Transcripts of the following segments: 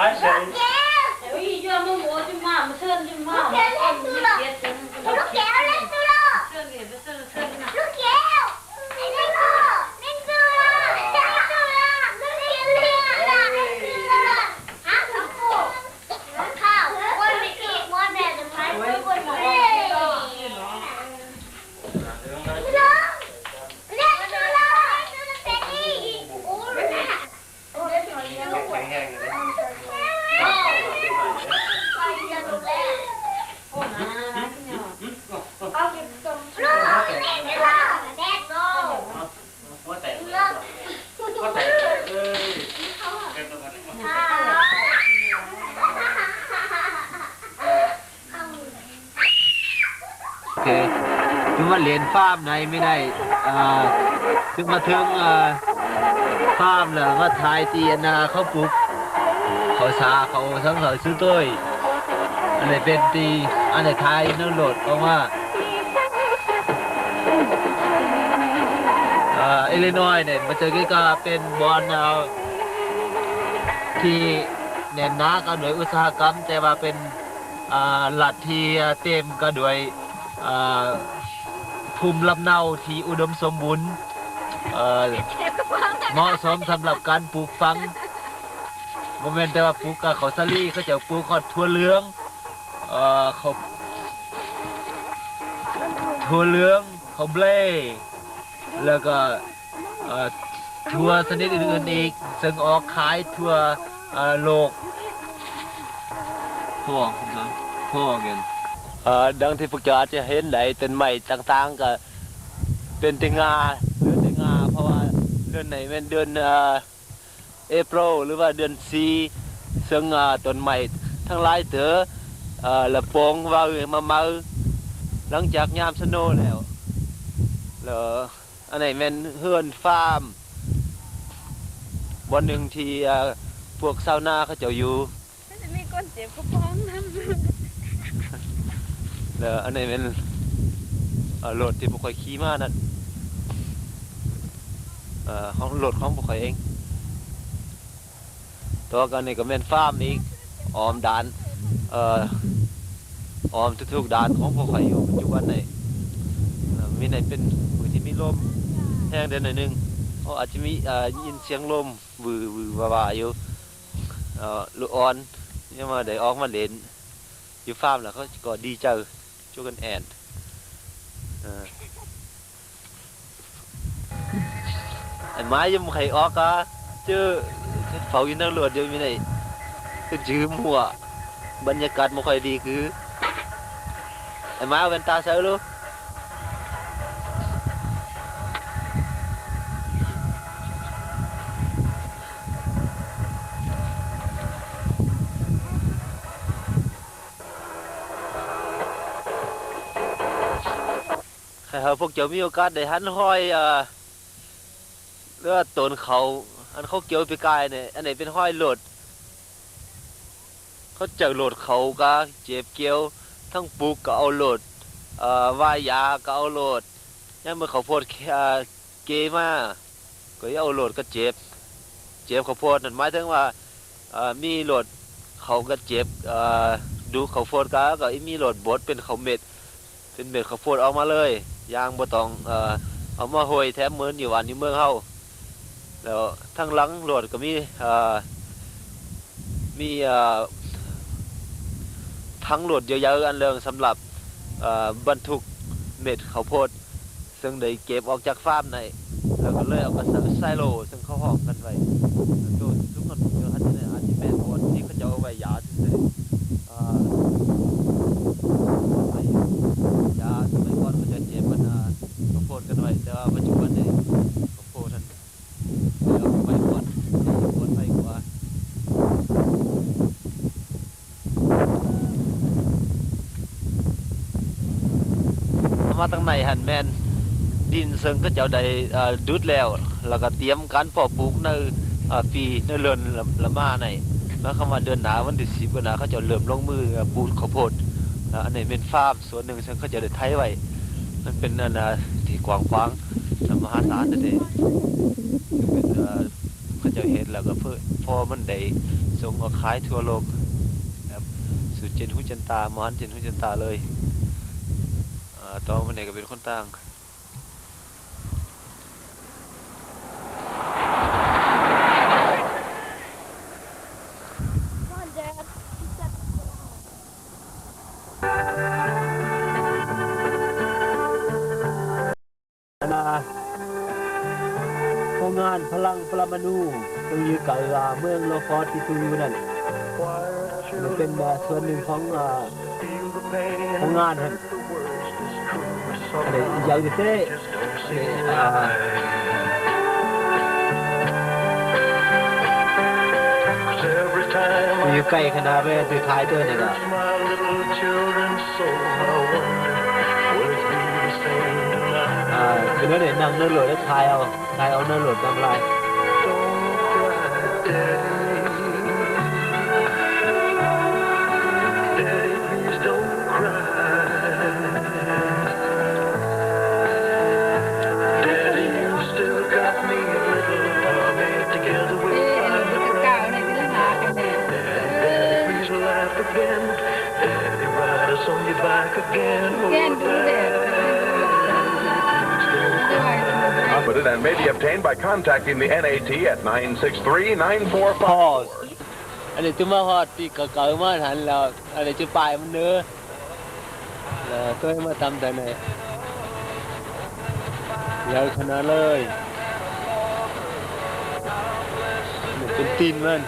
ໂອເຄ ຄືມາເຫຼັ້ນຟາມໃນມື້ໃດ ອ່າ ຄືມາເຖິງ ອ່າ ຟາມແລ້ວມາຖ່າຍທີ່ອັນນ່າ ເຂົາປູກເຂົ້າສາ ເຂົ້າສັງເຂົ້າສຸໂຕຍ ອັນນີ້ເປັນທີ່ ອັນນີ້ຖ່າຍນຳລົດອອກມາ ອ່າ ອີລິນອຍນີ້ ມັນຈະຄືກັບເປັນບ່ອນ ອ່າ ທີ່ແໜ້ນໜາກັນດ້ວຍອຸດສາຫະກຳ ແຕ່ວ່າເປັນ ອ່າ ລັດທີ່ເຕັມກະດ້ວຍ ອ່າ ພູມລຳເນົາທີ່ອຸດົມສົມບູນ ເໝາະສົມສຳລັບການປູກຝັງ. ບໍ່ແມ່ນແຕ່ວ່າປູກກະເຂົ້າສາລີ ເຂົາເຈົ້າປູກຮອດຖົ່ວເຫຼືອງ ເອີ ເຂົ້າ ຖົ່ວເຫຼືອງ ເຂົ້າເບລ ແລ້ວກະ ເອີ ຖົ່ວຊະນິດອື່ນໆອີກ ເຊິ່ງອອກຂາຍທົ່ວ ເອີ ໂລກ. ພໍ ພໍແມ່ນ ເອີ ດັ່ງທີ່ພວກເຈົ້າອາດຈະເຫັນໄດ້ ຕົ້ນໄມ້ຕ່າງໆກະເປັນແຕ່ງ່າ ເຫຼືອແຕ່ງ່າ ເພາະວ່າເດືອນນີ້ແມ່ນເດືອນ ເອີ ເອໂປຣ ຫຼືວ່າເດືອນສີ່ ເຊິ່ງ ເອີ ຕົ້ນໄມ້ທັງຫຼາຍເຕີ ເອີ ລະໂປ່ງວາວມາໃໝ່ ຫຼັງຈາກຍາມສະໂນແລ້ວ ລະ ອັນນີ້ແມ່ນເຮືອນຟາມບ່ອນໜຶ່ງທີ່ ເອີ ພວກຊາວນາເຂົາເຈົ້າຢູ່ ມັນຈະມີຄົນເຈັບກະປ໋ອງນຳ ລະ ອັນນີ້ແມ່ນ ເອີ ລົດທີ່ພວກຂ້ອຍຂີ່ມານັ້ນ ເອີ ຂອງ ລົດຂອງພວກຂ້ອຍເອງ. ຕໍ່ກັນນີ້ກະແມ່ນຟາມອີກ ອ້ອມດ້ານ ເອີ ອ້ອມທຸກໆດ້ານຂອງພວກຂ້ອຍຢູ່ປັດຈຸບັນນີ້ ເອີ ມື້ນີ້ເປັນມື້ທີ່ມີລົມແຮງແດ່ໜ້ອຍໜຶ່ງ ເພາະອາດຈະມີ ເອີ ຍິນສຽງລົມວືໆຫວາໆຢູ່ ເອີ ລູກອ່ອນຍັງມາໄດ້ອອກມາຫຼິ້ນຢູ່ຟາມ ລະເຂົາກະດີໃຈ ຈູກັນແອນ ເອີ ໄອ້ໝາຍຍັງບໍ່ໃຫ້ອອກກະ ຈື່ເຝົ້າຢູ່ໃນລົດຢູ່ນີ້ ຄືຈື່ມົ້ວ ບັນຍາກາດບໍ່ຄ່ອຍດີຄື ໄອ້ໝາຍເອົາແວ່ນຕາໃສ່ລູກ. ໃຫ້ພວກເຈົ້າມີໂອກາດໄດ້ຫັນຮອຍ ເອີ ເຫຼືອໂຕນເຂົາ ອັນເຂົາກ່ຽວປີກາຍນີ້ ອັນນີ້ເປັນຮອຍລົດ ເຂົາເຈົ້າລົດເຂົາກະເຈັບກ່ຽວ ທັງປູກກະເອົາໂລດ ເອີ ຫວ່າຍຢາກະເອົາໂລດ ຍາມເມື່ອເຂົ້າໂພດ ເອີ ເກມາ ກະເອົາໂລດກະເຈັບ ເຈັບເຂົ້າໂພດນັ້ນ ໝາຍເຖິງວ່າ ເອີ ມີໂລດເຂົາກະເຈັບ ເອີ ດຸເຂົ້າໂພດກະ ກະມີໂລດບົດເປັນເຂົ້າເມັດ ເປັນເມັດເຂົ້າໂພດອອກມາເລີຍ ຢ່າງບໍ່ຕ້ອງ ເອີ ເອົາມາໂຮຍແຖມເໝືອນຢູ່ບ້ານຢູ່ເມືອງເຮົາ. ແລ້ວທາງຫຼັງລົດກະມີ ເອີ ມີ ເອີ ຖັງລົດໃຫຍ່ໆອັນເລີງສຳລັບ ເອີ ບັນທຸກເມັດເຂົ້າໂພດ ເຊິ່ງໄດ້ເກັບອອກຈາກຟາມໄດ້ ແລ້ວກະເລີຍເອົາມາໃສ່ໄຊໂລ ເຊິ່ງເຂົາຫ້ອງກັນໄວ້ ໂຕສຸກມັນເດີ ອາດຈະແມ່ນບ່ອນທີ່ເຂົາເຈົ້າເອົາໄວ້ຢາຊື່ໆ ເອີ ຢາສະໄໝກ່ອນເຂົາເຈົ້າເກັບມັນ ເອີ ເຂົ້າໂພດກັນໄວ້ ແຕ່ວ່າປັດຈຸບັນນີ້ເຂົ້າໂພດຫັ້ນ ເອົາໄປກວດ ກວດໄປກວດ ເຂົ້າມາທາງໃນຫັ້ນແມ່ນດິນເຊິ່ງເຂົາເຈົ້າໄດ້ ເອີ ດຸດແລ້ວ ແລ້ວກະຕຽມການເພາະປູກໃນ ເອີ ປີ ໃນເດືອນລະ ລະມາໃນ ໝາຍຄວາມວ່າເດືອນໜ້າ ວັນທີສິບ ເດືອນໜ້າ ເຂົາເຈົ້າເລີ່ມລົງມື ເອີ ປູກເຂົ້າໂພດ ເອີ ອັນນີ້ແມ່ນຟາມສ່ວນໜຶ່ງເຊິ່ງເຂົາເຈົ້າໄດ້ໄຖໄວ້ ມັນເປັນອັນ ເອີ ທີ່ກວ້າງຂວາງ ແລະ ມະຫາສານແທ້ໆ ເປັນ ເອີ ເຂົາເຈົ້າເຮັດແລ້ວກະພໍມັນໄດ້ ສົ່ງອອກຂາຍທົ່ວໂລກ ແບບສຸດເຈນຫູເຈນຕາ ໝໍຫັນເຈນຫູເຈນຕາເລີຍ. ເອີ ຕອງເພິ່ນນີ້ກໍເປັນຄົນຕ່າງ. Come on, Dad. ອັນນ່າ ໂຮງງານພະລັງປະລະມະນູ ເຊິ່ງຢູ່ໃກ້ ອາ ເມືອງໂລຟອດທີ່ຕູຢູ່ນັ້ນ ມັນເປັນ ອາ ສ່ວນໜຶ່ງຂອງ ອາ ໂຮງງານຫັ້ນ. ອັນນີ້ໃຫຍ່ແທ້ໆ ອັນນີ້ ອາ ຢູ່ໃກ້ຂະໜາດແມ່ນ ຄືທ້າຍຕົວນີ້ລະ. ອາ ຄືນັ້ນແຫຼະ ນັ່ງເນີດໂຫຼດ ແລ້ວຖ່າຍເອົາ ຖ່າຍເອົາເນີດໂຫຼດນຳຫຼາຍ. Daddy, you still got me a little puppy together with Father Brown. Daddy, please laugh again. Daddy, ride us on your back again. Can't do that. Can't do that. But it may be obtained by contacting the N A T at nine six three, nine four five four. Pause. ອັນນີ້ຈະມາຮອດທີ່ເກົ່າໆມາຫັ້ນແລ້ວ ອັນນີ້ຈະປ້າຍມັນເດີ. ເອີ ຕົວເອງມາຕຳແຕ່ໃນ ໃຫຍ່ຂະໜາດເລີຍ ນີ້ເປັນຕີນມັນ.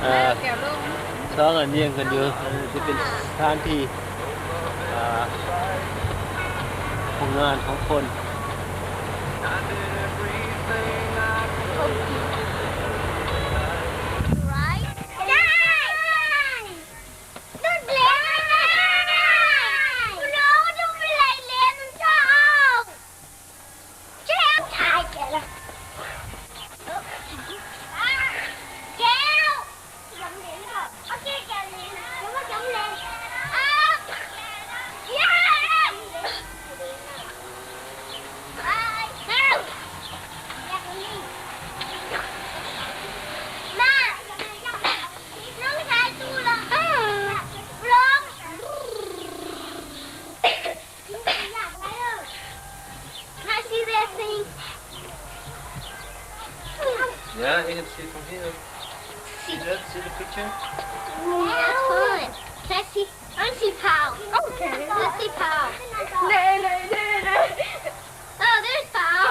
ເອີ ສອງອັນລຽງກັນຢູ່ ອັນນີ້ຈະເປັນສະຖານທີ່ ອ່າ ໂຮງງານຂອງຄົນ. Can I see that thing? Yeah, you can see from here. See. See that? See the picture? Ooh, that's fun. Can I see? I wanna see Pow. Okay. Let's see Pow. Nay, nay, nay, nay. Oh, there's Pow.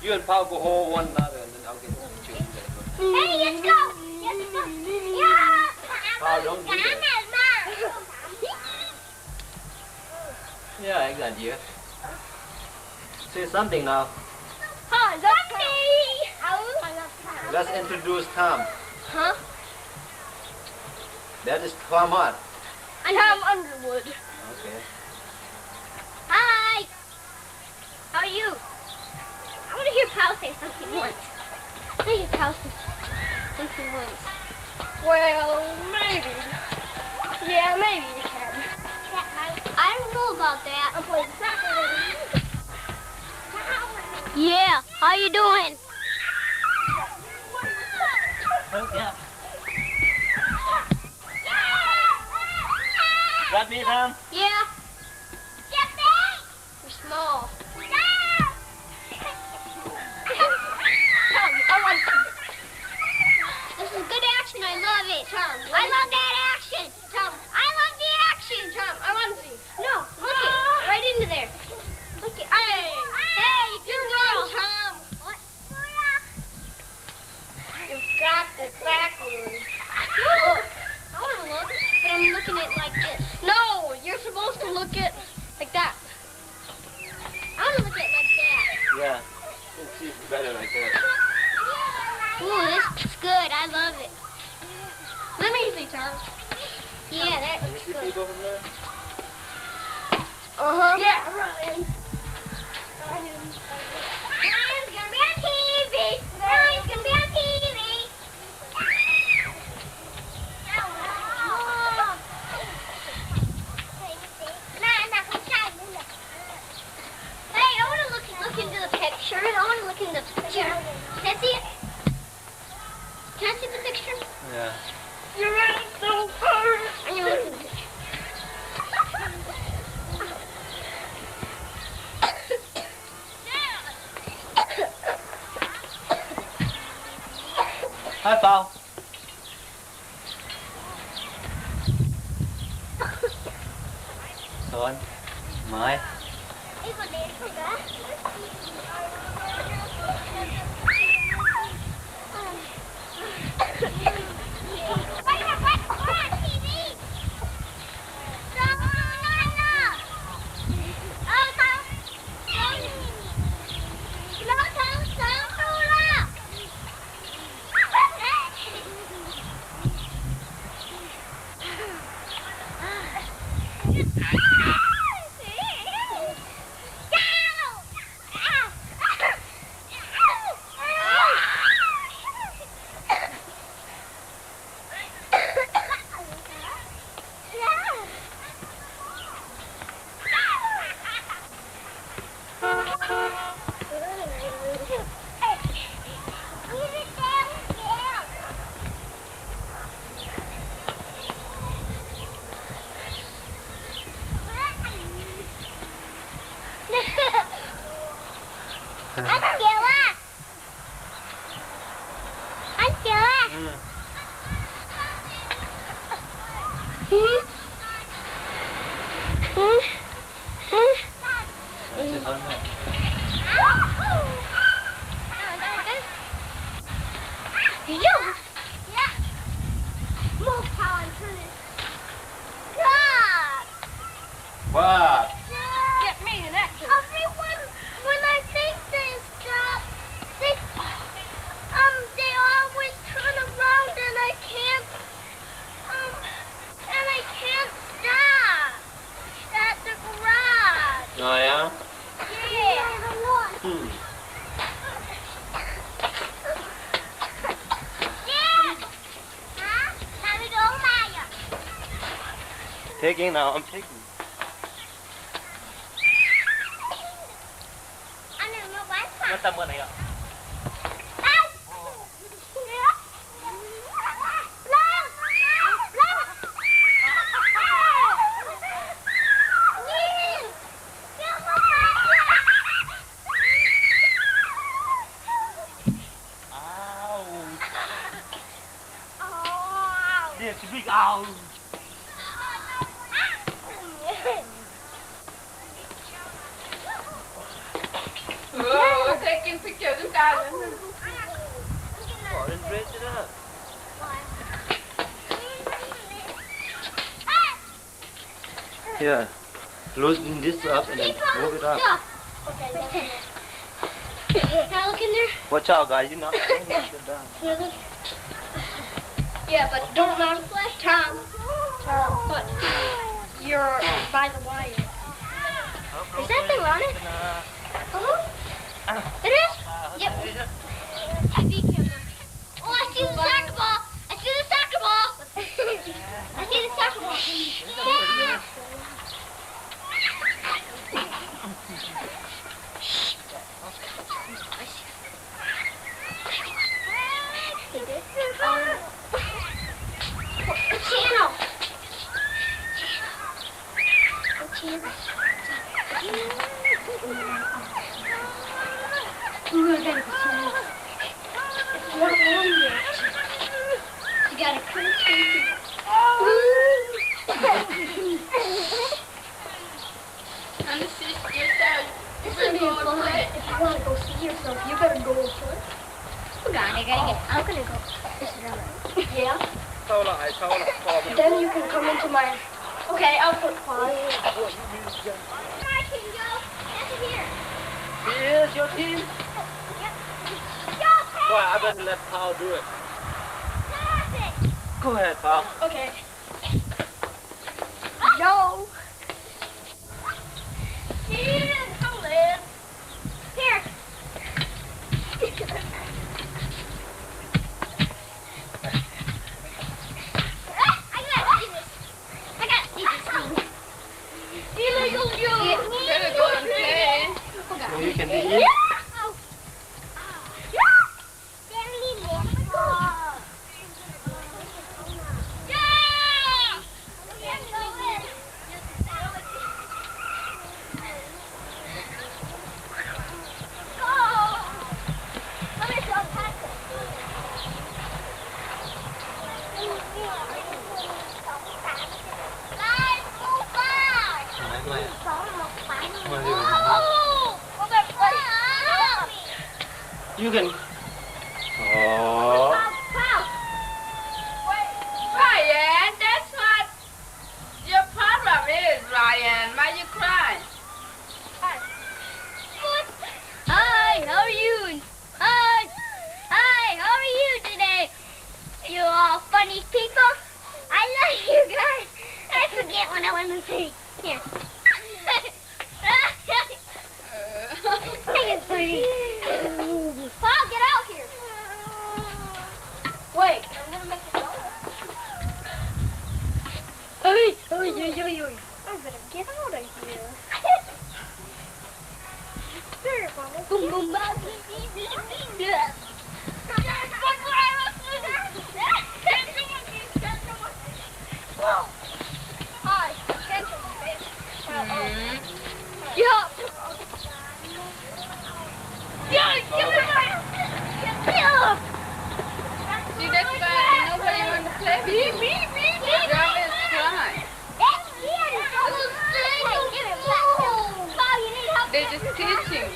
You and Pow go hold one another, and then I'll get the picture of you guys. Hey, let's go. Let's go. Yeah. Pow, don't do that. Yeah, I got you. Say something now. Hi, that's Tom. Let's introduce Tom. Huh? That is Tom what? Tom Underwood. Okay. Hi. How are you? I wanna hear Pow say something once. I wanna hear Pow say something once. Well, maybe. Yeah, maybe you can. I don't know about that. I'm playing soccer with you. Yeah, how you doing? Oh, yeah. Got me, Tom? Yeah. Get back! You're small. Tom, I want you. This is good action. I love it. Tom, I love that action. Tom, I love the action. Tom, I want you. No, look it. Right into there. Look it. Hey. Hey, good girl. Tom. What? You got it backwards. Look, I wanna look, but I'm looking at it like this. No, you're supposed to look at like that. I wanna look at it like that. Yeah, it's better like that. Ooh, this looks good. I love it. Let me see, Tom. Yeah, that looks good. Can you see people from there? Uh-huh. Yeah, Ryan. Ryan's gonna be on T V. Ryan's gonna be on T V. Can I see the picture? Yeah. You're running so far. I know. Hi, Paul. Son, Mai. What? Get me an action. Everyone, when I think they stop, they, um, they always turn around and I can't, um, and I can't stop at the garage. Oh, yeah? Yeah. Hmm. Yeah. Taking now, I'm taking. ມາຕາມເມືອນນີ້ Ouch. This big ouch. ເອີ taking picture ຄືກັນ. ເອີ Loosen this up and then move it up. Can I look in there? Watch out, guys. You knock, you knock it down. Can I look? Yeah, but don't knock. Tom. Tom. But you're by the wire. Is that thing on it? Uh-huh. It is? Yep. I think you're Oh, I see the soccer ball! I see the soccer ball! I see the soccer ball! Yeah! Channel! Channel! Ooh, I gotta go channel. You gotta come to me. This is gonna be a fun. If you wanna go see yourself, you better go first. I'm gonna go. Yeah? Then you can come into my Okay, I'll put Paul. Here is your team. Why, I better let Paul do it. Go ahead, Paul. Okay. Yo. Here, come on. Here. I got this. I got this. Illegal, you. You can eat. Yeah. Oh. Yeah. Stand in there. Oh my God. You can. Oh. Ryan, that's what your problem is, Ryan. Why you crying? Hi, how are you? Hi, hi, how are you today? You all funny people. I love you guys. I forget what I want to say. Yeah. Hey, it's pretty. Paul, get out here. Wait, I'm gonna make it go. Hey, hey, hey, hey, hey. I better get out of here. Boom, boom, boom. See, that's why nobody want to play with you. You're always crying. They just teaching.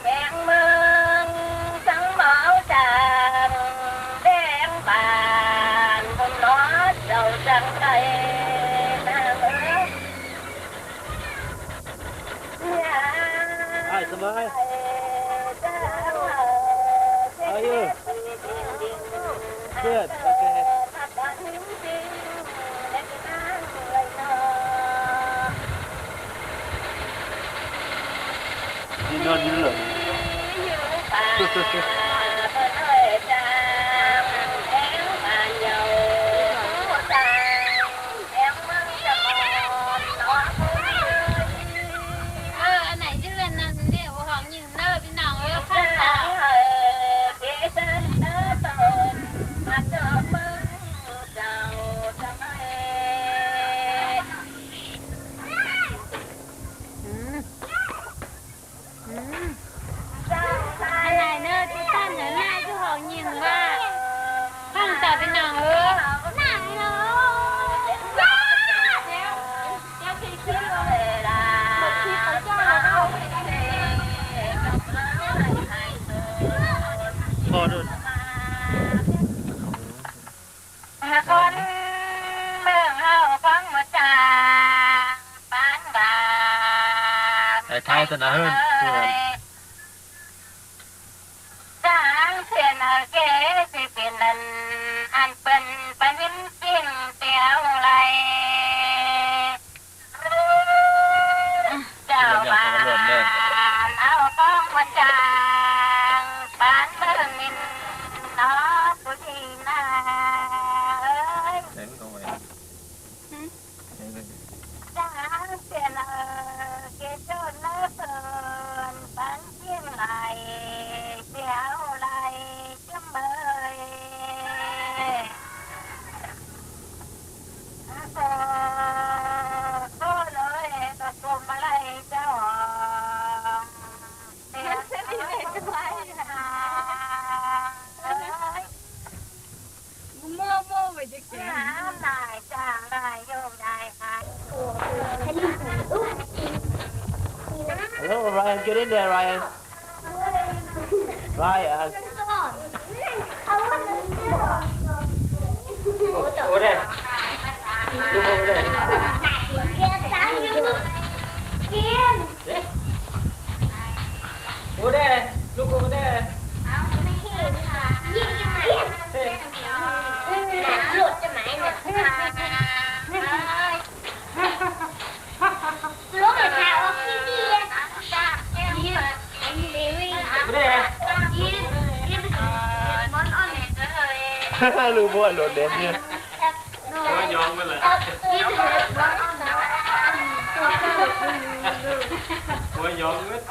ແບ່ງເມືອງສັງເບົາຈາງ ແບ່ງບ້ານບຸນນອດເຈົ້າຈັງໄກນາງເອີຍ. ອ້າຍສະບາຍ. How are you? Good. Okay. ເອີ ອັນໃນເດືອນນັ້ນເດ້ ບໍ່ຮ້ອງຍິງເດີພີ່ນ້ອງເອີຍ ຄັນວ່າ ອືມ ອືມ ອັນໃນເນີ ທີ່ທ່ານເນີນາຢູ່ຫ້ອງຍິງວ່າ ຟັງຕາພີ່ນ້ອງເອີຍ. ຂໍໂທດ ຄົນເມືອງເຮົາຟັງໝົດຈາງ ປານວ່າ ໄອ້ທ້າຍຕະນາເຮີນ ເອີຍ. ສາງເສນເກ ຊິເປັນອັນ ອັນເປັນປະນິມຈິງແຕ່ວໄລ ເຈົ້າບ້ານເອົາຂອງມາຈ້າງ ປານເບິ່ງມິນເນາະ ຜູ້ທີ່ນາເອີຍ. ສາງເສນເອີ ເກໂຈນເລີເພິ່ນ ປັນຈິງໄຫຼ ສຽວໄຫຼຈຳເບີຍ ໂຕ ໂຕເລີຍ ກະກົມມາໄລເຈົ້າ ເສນເອີ. ເອີ Hello, Ryan, get in there, Ryan. Ryan. Over there. Look over there. Over there. Look over there. Hey. Over there. ລືມວ່າລົດເດ້. ຫົວຫຍອງເບິດລະ ຫົວຫຍອງເບິດ.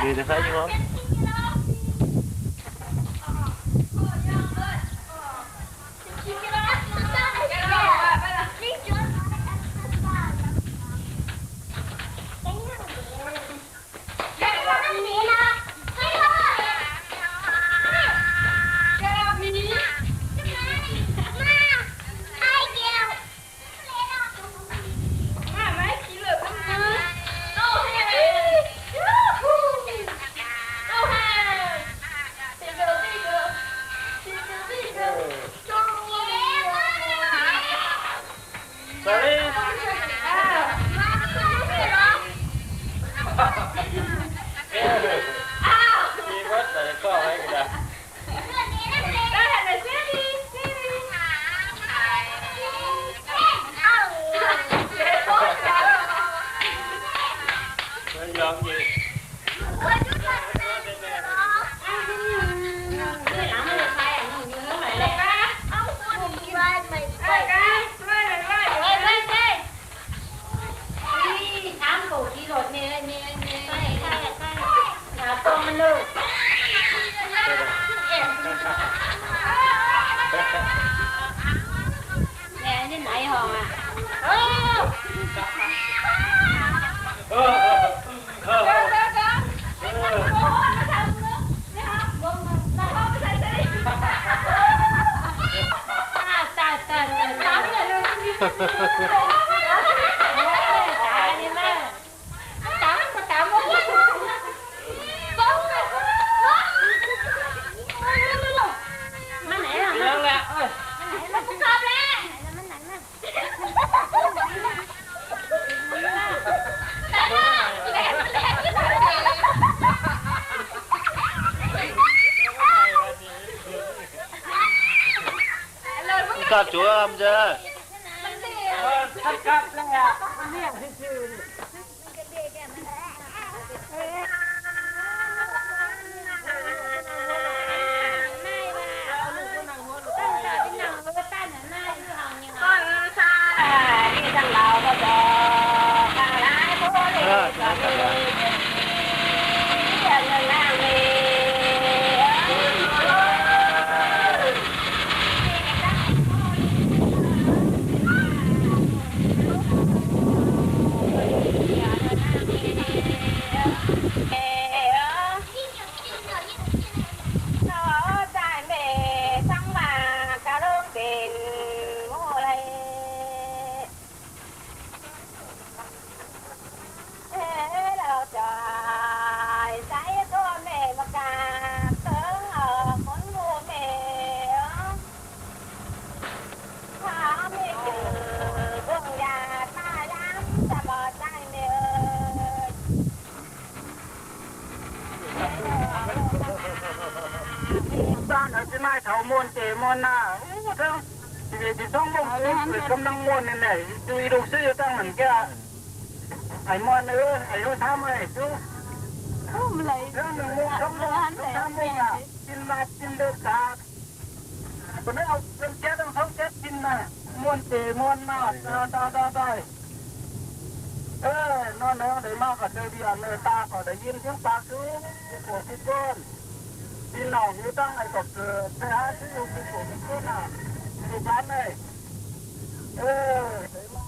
ມີແຕ່ໃສ່ຢູ່ຫ້ອງ. ມີໝົດ ໃສ່ກ້ອງໄວ້ກໍໄດ້. ກັບໂຈອຳເດີ້. ບ້ານເຮົາຊິມາເຖົ້າມ່ວນເຕມ່ວນໜ້າ ໂອ້ ເຖິງສິບເອັດ ສິບສອງໂມງ ກຳລັງມ່ວນແນ່ໆ ຢູ່ອີດູກຊື່ຢູ່ຕັ້ງນັ້ນແກ່ ໄອ້ມ່ວນເອີຍ ໄອ້ໂຫດທຳເອີຍ ຢູ່ ໂອ້ ມັນໄຫຼ ເຖິງໜຶ່ງໂມງ ສອງໂມງ ສາມໂມງລະ ກິນລາບກິນເດີກາ ເພິ່ນໄດ້ເອົາເຄື່ອງແກັດທັງສອງແກັດກິນນະ ມ່ວນເຕມ່ວນໜ້າ ຕາຍ ຕາຍ ຕາຍ ຕາຍ. ເອີ ນອນເອີ ໄດ້ມາກໍເຈີເດຍເນີ ຕາກໍໄດ້ຍິນສຽງປາກຄືຜູ້ຜູ້ຄົນ ພີ່ນ້ອງຢູ່ທາງໃດກໍເກີດໄປຫາຊື່ຜູ້ຜູ້ຄົນນະ ຢູ່ບ້ານໃດ ເອີ ໄດ້ມາ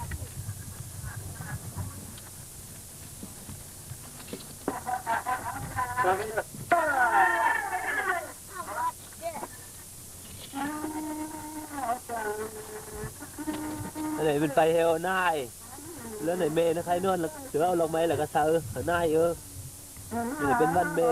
ອັນນີ້ເປັນໄຟແຮວນາຍ ແລ້ວໃນແມ່ນະໄຄນອນ ແລ້ວເອົາດອກໄມ້ແລ້ວກໍໃສ່ນາຍເອີ ນີ້ເປັນວັນແມ່.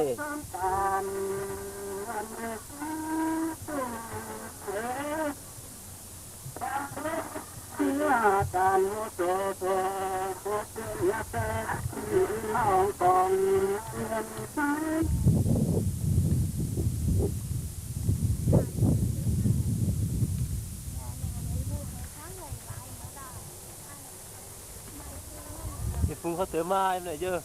ເຮັດປຸງເຂົ້າເຕີມມາໃຫ້ມັນໜ້ອຍເດີ້.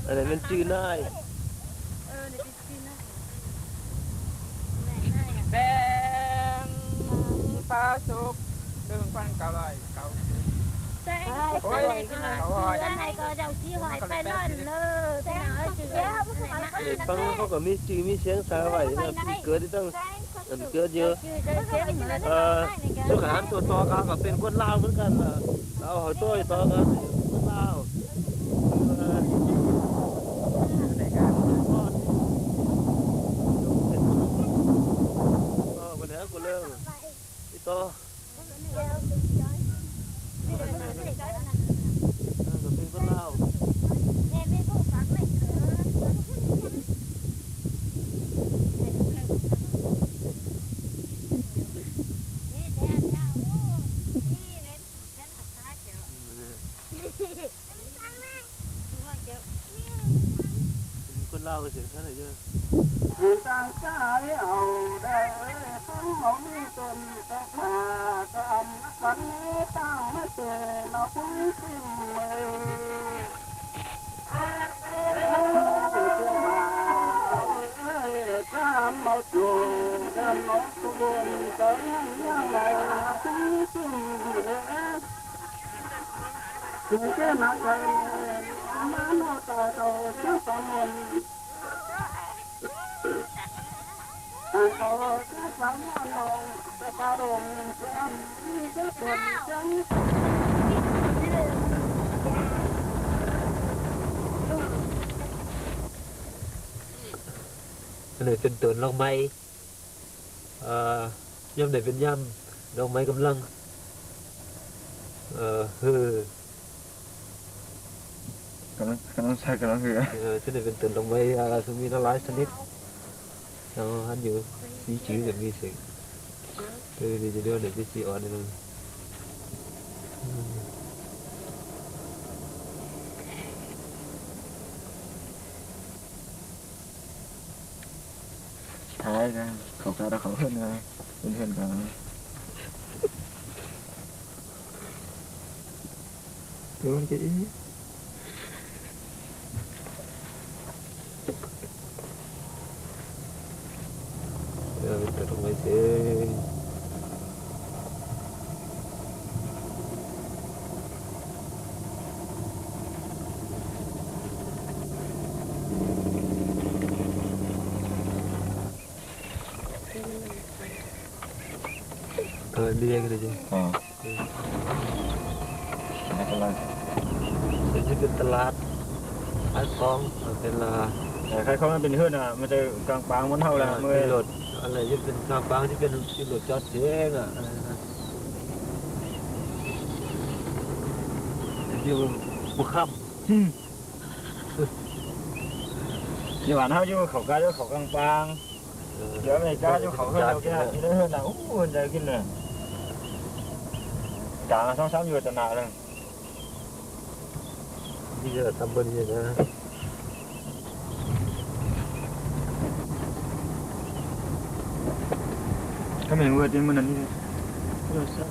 ອັນນັ້ນມັນຈື່ນາຍ. ແບງປາສຸກ ໜຶ່ງພັນເກົ້າຮ້ອຍເກົ້າສິບ ແຊງ ໂອ້ຍ ເຈົ້າຊິຫອຍໄປນອນເລີຍ ພີ່ນ້ອງເອີຍ. ຟັງເຂົາກໍມີຊື່ມີສຽງສາໄວ້ເນາະ ທີ່ເກີດຢູ່ ອັນເກີດຢູ່ ເອີ ສຸກອາຫານຕົວຕໍ່ກໍເປັນຄົນລາວເໝືອນກັນ ລາວເຮົາຕົວຕໍ່ກັນເປັນຄົນລາວ. ລາວກໍເສຍເທົ່ານັ້ນເດີ. ຜູ້ຕັ້ງໃຈເອົາໄດ້ ຄັນບໍ່ມີຕົ້ນສາຂາ ກະອັນມັນມີຕັ້ງມາແຕ່ລະຄົນຊິມເອີຍ. ອັນນີ້ເປັນຕົ້ນດອກໄມ້ ເອີ ຍາມໃດເປັນຍາມດອກໄມ້ກຳລັງ ເອີ ເຮີ ກຳລັງ ກຳລັງໃສ່ ກຳລັງເຮືອ ເອີ ໂຕນີ້ເປັນຕົ້ນດອກໄມ້ ເອີ ຊຶ່ງມີຫຼາຍຊະນິດ ເຮົາຫັນຢູ່ ສີຈື່ກໍມີເສກ ເອີ ນີ້ຈະເດືອນນີ້ ສີອ່ອນນີ້ ອືມ. ທ້າຍນະ ເຂົາກະເຂົ້າເຮືອນນະ ເປັນເຮືອນກັນ ໂດນກະອີ ເອີ ເປັນຕົວຕົງໄວ້ເຊີຍ. ເອີ ເບຍກໍໄດ້ ເອີ ເປັນຕະຫຼາດຂາຍຂອງ ເປັນລາ ເອີ ຂາຍຂອງ ມັນເປັນເຮືອນນະ ມັນຈະກາງປາງໝົດເຮົາລະ ເອີ ເມື່ອຍ ເປັນລົດ ອັນໃດຈະເປັນກາງປາງ ຈະເປັນ ເປັນລົດຈອດເອງອະ ອັນນັ້ນນະ ຢູ່ບໍ່ຄ່ຳ ອືມ ຢູ່ບ້ານເຮົາຢູ່ເຂົາກະຢູ່ເຂົາກາງປາງ ເອີ ຢູ່ອາເມລິກາຢູ່ເຂົາເຮືອນ ເຂົາກະຢູ່ໃນເຮືອນນະ ໂອ້ ເຮືອນໃຫຍ່ຂຶ້ນນະ ກາງສອງສາມຢູ່ຕະໜາດໜຶ່ງ ມີແຕ່ຕຳເບິ່ງຢູ່ນະ ກະແມ່ນເວີດເດ ມື້ນັ້ນນີ້ ໂທລະສັບ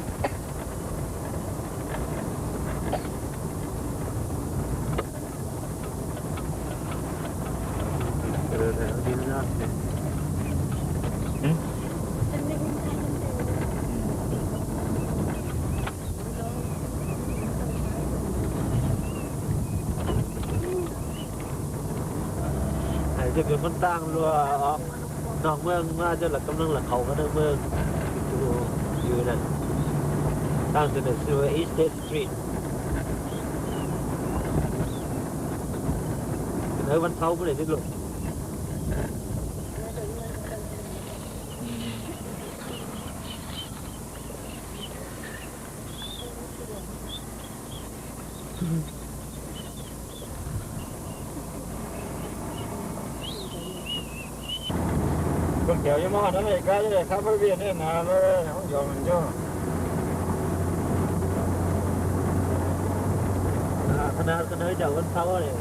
ໃຫ້ຈະເປັນຄົນຕ່າງ ຫຼືວ່າອອກນອກເມືອງມາ ຈະລະກຳລັງລະເຂົ້າມາໃນເມືອງ ຢູ່ ຢູ່ນັ້ນ ຕ່າງຈາກນັ້ນຊື່ວ່າ East State Street ເອີ ວັນເສົາມື້ໃດຊິລົງ? ເບິ່ງແຖວຢູ່ມາຮອດອາເມລິກາ ຈະໄດ້ຂັບໄປວຽນເດີນາເລີຍ ເຮົາຢອກມັນຢູ່ ຂະໜາດ ຂະໜາດເຈົ້າວັນເສົານີ້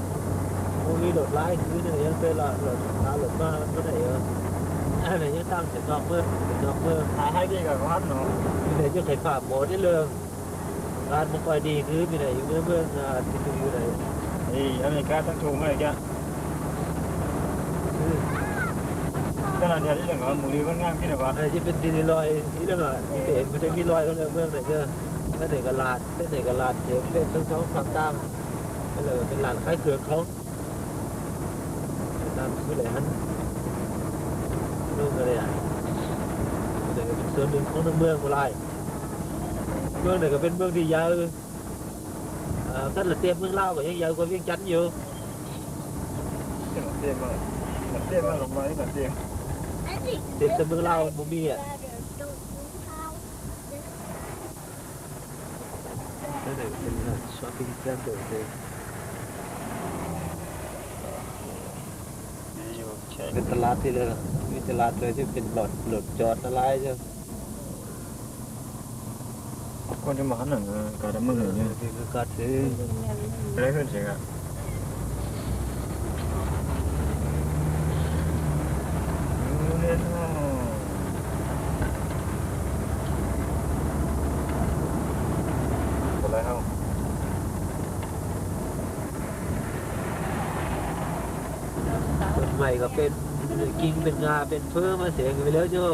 ບໍ່ມີລົດຫຼາຍຄືນຍັງເປັນລົດ ລາລົດມາບໍ່ໄດ້ເອີ ອັນນີ້ຍັງຕັ້ງເປັນນອກເມືອງ ເປັນນອກເມືອງ ຂາຍໃຫ້ດີກວ່າພັນເນາະ ຢູ່ໃນຢູ່ໄຟຟ້າບໍ່ໄດ້ເລີຍ ຮ້ານບໍ່ຄ່ອຍດີຄືຢູ່ໃນ ຢູ່ເມືອງ ເມືອງ ອ່າ ທີ່ຢູ່ໃນ ນີ້ອາເມລິກາຕັ້ງໂທມາອີກແລ້ວ ຂະໜາດເດວນີ້ແຫຼະ ໝູ່ນີ້ມັນງາມຂຶ້ນແລ້ວວ່າ ເອີ ຊິເປັນທີ່ລອຍ ທີ່ລອຍ ທີ່ເປັນ ມັນຈະມີລອຍເມືອງໃດເດີ ອັນໃດກະລາດ ອັນໃດກະລາດ ເປັນ ເປັນທັງສອງຂ້າງທາງ ແລ້ວກະເປັນຮ້ານຂາຍເຄື່ອງເຂົາ ນັ້ນຄືແຫຼະຫັ້ນ ເມືອງກະໄດ້ ເປັນສ່ວນໜຶ່ງຂອງໃນເມືອງບໍ່ຫຼາຍ ເມືອງໃດກະເປັນເມືອງທີ່ໃຫຍ່ ເອີ ຄັນລະຕຽມເມືອງລາວກະຍັງໃຫຍ່ກວ່າວຽງຈັນຢູ່ ຕຽມມາ ຕຽມມາລົງມານີ້ ຕຽມ ຕຽມແຕ່ເມືອງລາວມັນບໍ່ມີອະ ເປັນຊັອບປິງເຊັນເຕີ ເປັນຕະຫຼາດທີ່ເລີຍ ມີຕະຫຼາດເລີຍທີ່ເປັນລົດ ລົດຈອດຫຼາຍເດີ. ຄົນຈະມາຫັ້ນນະ ກາດະເມືອງນີ້ ເອີ ກາດເສ ໄດ້ເຮືອນເສກະ. ຕົ້ນໄມ້ກໍເປັນກິ່ງເປັນງ່າເປັນເຟີມາແຊງໄປແລ້ວເຈົ້າ.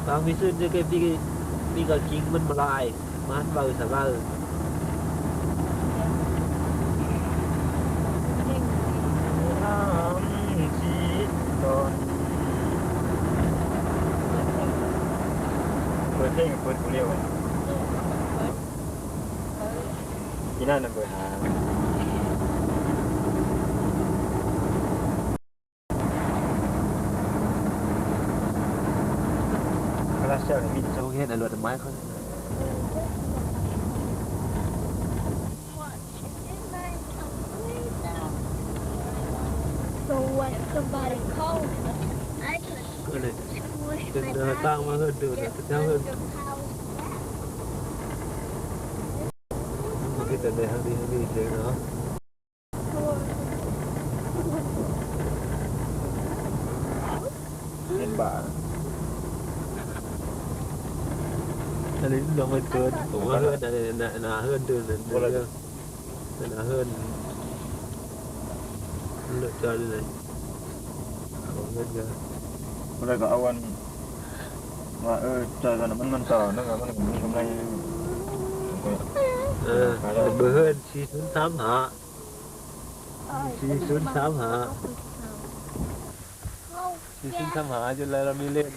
ບາງມີຊື່ນຈະເກັບ ນີ້ ນີ້ກໍກິ່ງມັນມາລາຍ ມາເວົ້າສະເວົ້າ. ເປີດເພງ ເປີດຜູ້ດຽວ ອີ່ນັ້ນນະເບີຫ້າ. ຄາລາເຊວນີ້ມີໂຮງຮຽນ ອະ ລົດໄມ້ເຂົາ. So when somebody calls, I could ເອີ squish ເປັນ my ເດີນ body ຕັ້ງມາເຮືອນດູນ and ເຈົ້າເຮືອນ get under the house. ມັນກໍເປັນແບບທາງດີ ທາງດີເດີເນາະ. ເປັນບ້າ ອັນນີ້ລອງໄປເກີດ ຜົມວ່າເຮືອນ ອັນນັ້ນ ໜ້າເຮືອນເດີນນັ້ນ ບໍ່ໄດ້ ເດີນໜ້າເຮືອນ ມັນເລີກຈອດຢູ່ໃນ ເອົາເງິນເດີ ບໍ່ໄດ້ກໍເອົາອັນ ວ່າ ເອີ ຈ່ອຍກັນ ມັນ ມັນຕໍ່ ແລ້ວກໍມັນມີກຳໄລ ເອີ ເບີເຮືອນ ສີ່ສູນສາມຫ້າ ສີ່ສູນສາມຫ້າ ສີ່ສູນສາມຫ້າ ຈົນແລ້ວ ລາວມີເລນ